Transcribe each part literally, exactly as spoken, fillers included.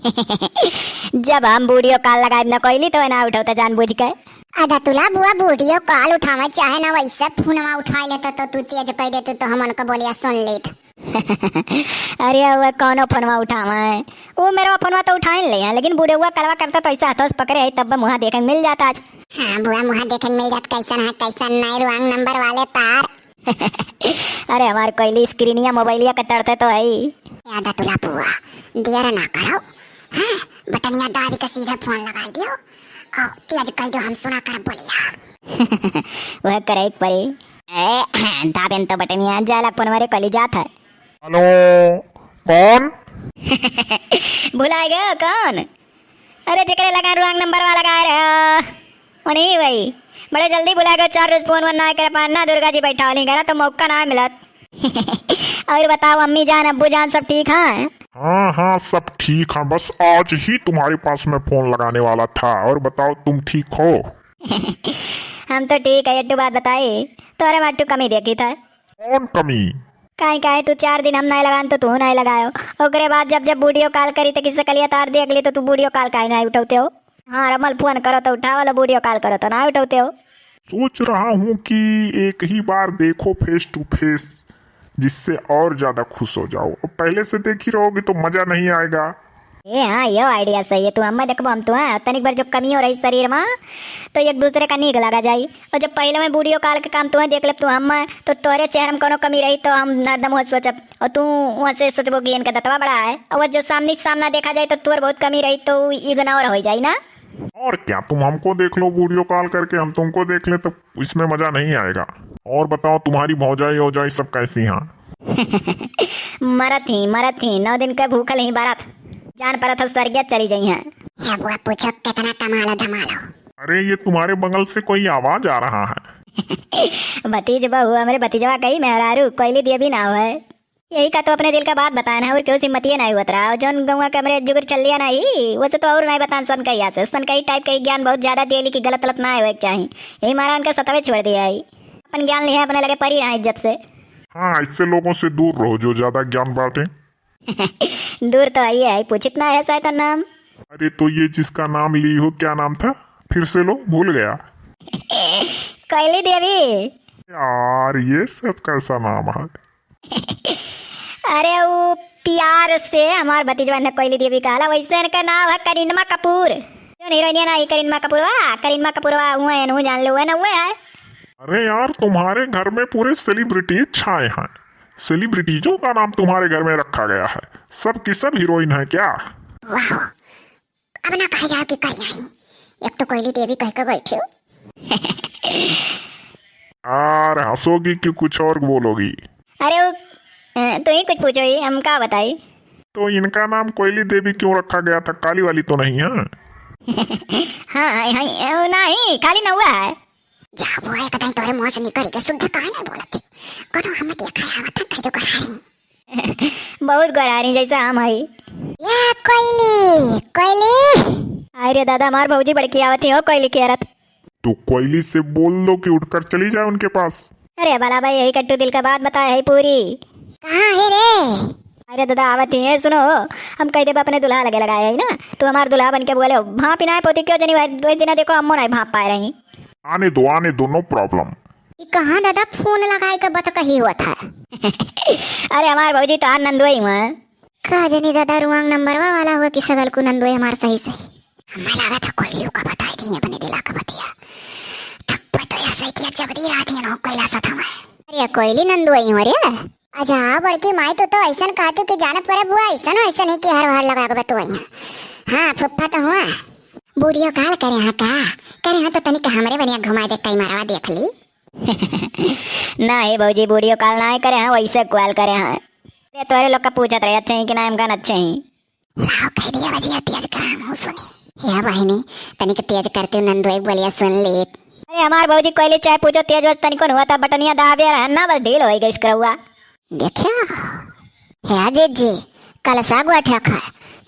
जब हम video call लगाइब न कोइली तो ना उठावत जानबूझ के। अदा तुला बुआ वीडियो कॉल उठावे चाहे ना वैसे फोनवा उठाई लेता तो तू तेज कह देते तो हमन का बोलिया सुन लेत। अरे वो कौनो फोनवा उठावे? वो मेरा फोनवा तो उठाई ले है, लेकिन बुढ़वा कलवा करता तो ऐसा हाथों से पकड़े है तब मुँह देखे मिल जाता आज। हाँ बुआ मुँह देखे मिल जात कैसन है कैसन नहीं, रॉन्ग नंबर वाले तार। अरे हमार कोइली स्क्रीनिया मोबाइलिया के तड़ते तो है। याद है तुला बुआ, देर ना करो। हाँ, बटनिया दाबी के सीधे फोन लगाई दियो। ओ, तेज कह दो हम सुना कर बोलिया। वह करे एक परी। ए, दाबेन तो बटनिया जाला फोन मारे कोइली जात है। हेलो, कौन? भुलाए गए कौन? अरे जेकरे लगा रॉन्ग नंबर वाला लगा रहे हो। वही वही। बड़े जल्दी भुला गए, चार रोज फोन वोन ना करे पाए ना, दुर्गा जी बैठा वाली करा तो मौका ना मिलत। और बताओ अम्मी जान अब्बू जान सब ठीक हैं? हाँ हाँ सब ठीक है, बस आज ही तुम्हारे पास मैं फोन लगाने वाला था। और बताओ तुम ठीक हो? हम तो ठीक है, एक बात बताई, तोरे में एक ठो कमी देखी था। कौन कमी? काहे काहे तू चार दिन हम नहीं लगान तो तू नहीं लगायो, ओकरे बाद जब जब वीडियो कॉल करी तो किससे कलिया तार देख ली तो तू वीडियो कॉल काहे नहीं उठाते हो? हाँ रमल फोन करो तो उठावल, वीडियो कॉल करो तो ना उठाते हो। सोच रहा हूँ कि एक ही बार देखो फेस टू फेस, जिससे और ज्यादा खुश हो जाओ। अब पहले से देखी रहोगी तो मजा नहीं आएगा। ए हाँ, यो आइडिया सही है। तू हमें देखबो, हम तू है तनिक बार जो कमी हो रही शरीर में, तो एक दूसरे का नीक लगा जाई। और जब पहले में वीडियो कॉल के काम तू है देख ले, तू हम तो तोरे चेहरे में कोनो कमी रही तो हम हरदम वो सोचब, और तू वैसे सोचबो कि इनका दतवा बड़ा है। और वो जो सामने सामना देखा जाए तो तोर बहुत कमी रही तो इग्नोर हो जाई ना। और क्या, तुम हमको देख लो वीडियो कॉल करके, हम तुमको देख ले, तो इसमें मजा नहीं आएगा। और बताओ, तुम्हारी भौजाई औजाई सब कैसी हैं? मरत ही, मरत ही, नौ दिन का भूखल ही बरत। जान परत है, सरगिया चली जाई हैं। हे बुआ, पूछो, कितना कमालो धमालो। अरे, ये तुम्हारे बगल से कोई आवाज आ रहा है। भतीज बहू, हमरे भतीजवा कही मेहरारू, कोइली देवी नाव है। यही का तो अपने दिल का बात बताए ना, और क्यों सिम्मतिये नहीं हुआ तरा। और जौन गौवा के हमरे जुगुर चल लिया ना ही, वो से तो और नहीं बतान सन कही से। सन कही टाइप के ज्ञान बहुत ज्यादा दिए, लेकिन गलत गलत ना होए के चाही। यही मारा उनका सतावे छोड़ दिया है। अपन ज्ञान लिया अपने लगे परी रहा इज्जत से। हाँ, ऐसे लोगों से दूर रहो जो ज्यादा ज्ञान बांटे। दूर तो आई है, पूछित ना है शायद नाम। अरे तो ये जिसका नाम ली हो, क्या नाम था? फिर से लो, भूल गया। कोइली देवी। यार, ये सब कैसा नाम है? अरे, वो प्यार से हमार भतीजवा ने कोइली देवी कहला, वैसे इनका नाम है करीनमा कपूर। जो हीरोइनिया ना ही करीनमा कपूरवा, करीनमा कपूरवा, हुआ है, नू जान लो, है ना, हुआ है। अरे यार, तुम्हारे घर में पूरे सेलिब्रिटीज छाए हैं। सेलिब्रिटीजों का नाम तुम्हारे घर में रखा गया है। सब की सब हीरोइन है क्या? वाह, अब ना कहा जाओ कि करिया ही। एक तो कोइली देवी कह के बैठे हो। और हंसोगी कि कुछ और बोलोगी? अरे वो, अ, तू ही कुछ पूछो ही, हम का बताई? तो इनका नाम कोइली देवी क्यों रखा गया था? काली वाली तो नहीं है? हाँ, हाँ, हाँ, नहीं, खाली नौवा है। जा बुआ, एक दाई तोरे मुंह से निकल के शुद्ध काहे नहीं बोलत थी? कोनो हम देखा है, आवत है, कह दो कहा रही। बहुत गोरारी जैसा हम हई। या कोइली, कोइली। अरे दादा, हमार भौजी बड़की आवत ही हो कोइली के रथ। तो कोइली से बोल दो कि उठकर चली जाए उनके पास। अरे भला भाई, यही कट्टू दिल का बात बताए है पूरी। कहाँ है रे? अरे दादा, आवत ही है, सुनो, हम कह देब अपने दुल्हा लगे लगाए है ना, तू हमार दुल्हा बन के बोले, भाप ही ना है पोती क्यों जनी भाई, दो दिन देखो अम्मो नहीं भाप पाए रही। आने दो, आने दो, no problem। ई कहाँ दादा फोन लगाए के बत कही हुआ था? अरे हमार भौजी तो आर नंदुई हुआ। का जनी दादा रुआंग नंबरवा वाला हुआ कि सगल को नंदुई हमार सही सही। हमें लगा था कोइली का बताई दी अपने दिला का बतिया। तब पे तो ऐसे ही किया जब दी रात ही ना कोइला सा था मैं। अरे कोइली नंदुई हुआ रे। अच्छा बड़की माई, तू तो ऐसन कहती कि जानत परे बुआ, ऐसन ऐसन ही कि हर हर लगा के बतुआई है। हाँ फुफ्फा तो हुआ। वीडियो कॉल करे हाँ का? करे हाँ तो तनिक हमरे बनिया घुमा दे, कई मारवा देख ली। ना हे भौजी, वीडियो कॉल ना करे हाँ, वैसे कॉल करे हाँ। अरे तोरे लोग का पूछत रहे, अच्छे ही कि ना, हम कन अच्छे ही। लाओ कह दिया बजिया तेज कर, हम सुनी। हे बहिनी, तनिक तेज करते नंदोई बोलिया सुन ले। अरे हमार भौजी कोइली चाहे पूछो तेज वज तनिको हुआ था, बटनिया दाबे रहा ना, बस ढील हो गई इसकरौआ। देखियो, हे जीजी, कल सागवा ठेक है।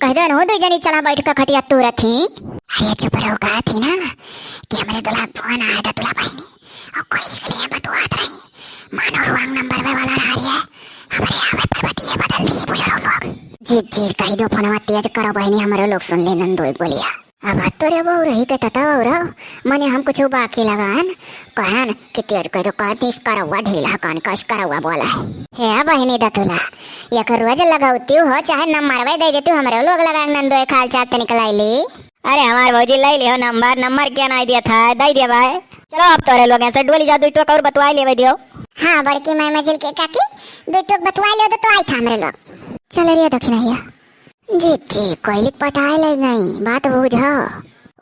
कह दो न हो, दो जनी चला बैठ के खटिया तोरत ही। अरे चुप रहो, कहा थी ना कि हमरे दुल्हा फोन आया था, दुल्हा बहिनी, और कोई के लिए बतुआत रही। मानो रुआंग नंबर में वाला रहा रही है, हमरे आवे पर बतिये बदल दिए बुजुर्ग लोग। जी, जी, कहि दो फोनवा तेज करो बहिनी, हमरो लोग सुन ले नंदोई बोलिया। अब तोरे बहू रही के तता बहू रहो, मने हम कुछ बाकी लगान, कहन कि तेज कहि दो, कह तीस करौआ ढीला हकान कस करौआ बोला है। हे बहिनी दतुला, एक रोज लगौती हो, चाहे नंबरवे दे देती, हमरो लोग लगान नंदोई खाल चाल तनिक लाइली। अरे हमार भौजी लइ लियो नंबर, नंबर क्या नाई दिया था, दइ दिया भाई। चलो अब तोरे लोग यहाँ से डोली जा, दुई टोक और बतवाई लेवे दियो। हाँ बड़की माई मझिल के काकी, दुई टोक बतवाई लियो तो, तो आई था हमरे लोग। चल रे दखिनहिया। जी जी, कोयली के पटाए ले गई, बात बूझो।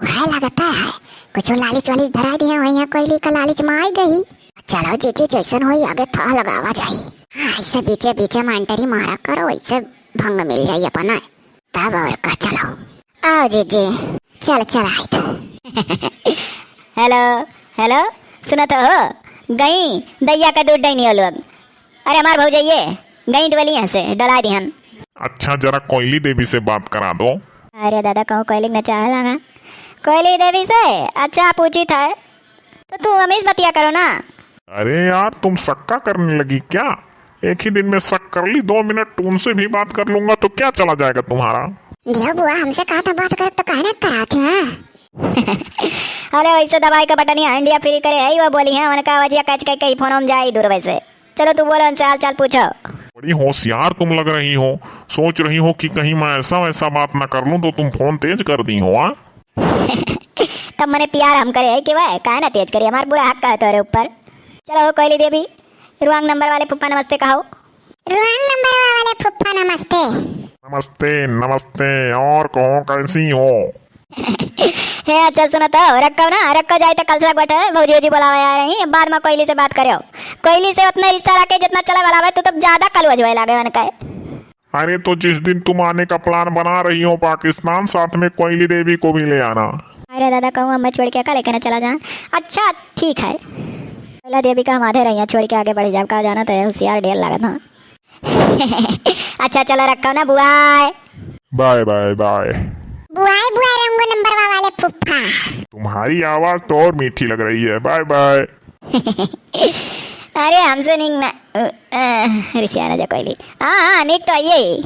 वह लगता है कुछ लालिच वालिच धरा दिया वही है, कोयली का लालिच में आई गई। चलो जी जी, जैसन होई आगे था लगावा जाई। हाँ, ऐसे बीचे बीचे मांटरी मारा करो, वैसे भंग मिल जाई अपना। तब और का, चलो। आओ जीजी, चल, चल आइत। हेलो, हेलो, सुनत हो? गई दैया का दूध डैनी हो लोग। अरे हमार भौजइये, गई डोली यहाँ से, डोला दिहन। अच्छा, जरा कोयली देवी से बात करा दो। अरे दादा, कहूँ कोयली न चाहे लगा। कोयली देवी से? अच्छा, पूछी था। तो तू हमेश बतिया करो ना। अरे यार, तुम शक्का करने लगी क्या? एक ही दिन में शक कर ली, दो मिनट उनसे भी बात कर लूंगा तो क्या चला जाएगा तुम्हारा? देव बुआ, हमसे कहा था बात कर तो कहने कराते हैं। अरे वैसे दबाई का बटन ही इंडिया फ्री करे है, वो बोली है, उनका वजिया कच के कहीं फोन हम जाए दूर वैसे। चलो तू बोलो, उनसे हाल चाल पूछो। बड़ी होशियार तुम लग रही हो, सोच रही हो कि कहीं मैं ऐसा वैसा बात ना कर लूं तो तुम फोन तेज कर दी हो, हाँ? तब मने प्यार हम करे है कि वह काहे ना तेज करी, हमार पूरा हक है तोरे ऊपर। चलो हो कोयली देवी, रुआंग नंबर वाले फुफ्फा नमस्ते कहो। रुआंग नंबर वाले फुफ्फा नमस्ते। नमस्ते, नमस्ते, और कहो कैसी हो? हे अच्छा सुनो तो, रखो ना, रखो जाए तो कल से बैठे भौजी जी बुलावे आ रही, बाद में कोयली से बात करो। कोयली से उतना रिश्ता रखे जितना चला वाला है, तू तो ज्यादा कलुआ जो है लागे मन का है। अरे तो जिस दिन तुम आने का प्लान बना रही हो पाकिस्तान, साथ में कोयली देवी को भी ले आना। अरे दादा, कहूँ अम्मा छोड़ के अकेले कहना चला जाए। अच्छा ठीक है, कोयला देवी का हम आधे रहिया छोड़ के आगे बढ़ जाओ, का जाना तो है, होशियार ढेर लागत हाँ। अच्छा चलो रखो ना बुआई। Bye bye bye. बुआई बुआई रंगो नंबर वाले फुफ्फा। तुम्हारी आवाज तो और मीठी लग रही है, बाय बाय। अरे हमसे निक ना, अ, अ, रिसिया ना जा कोयली। हाँ हाँ, निक तो आइए।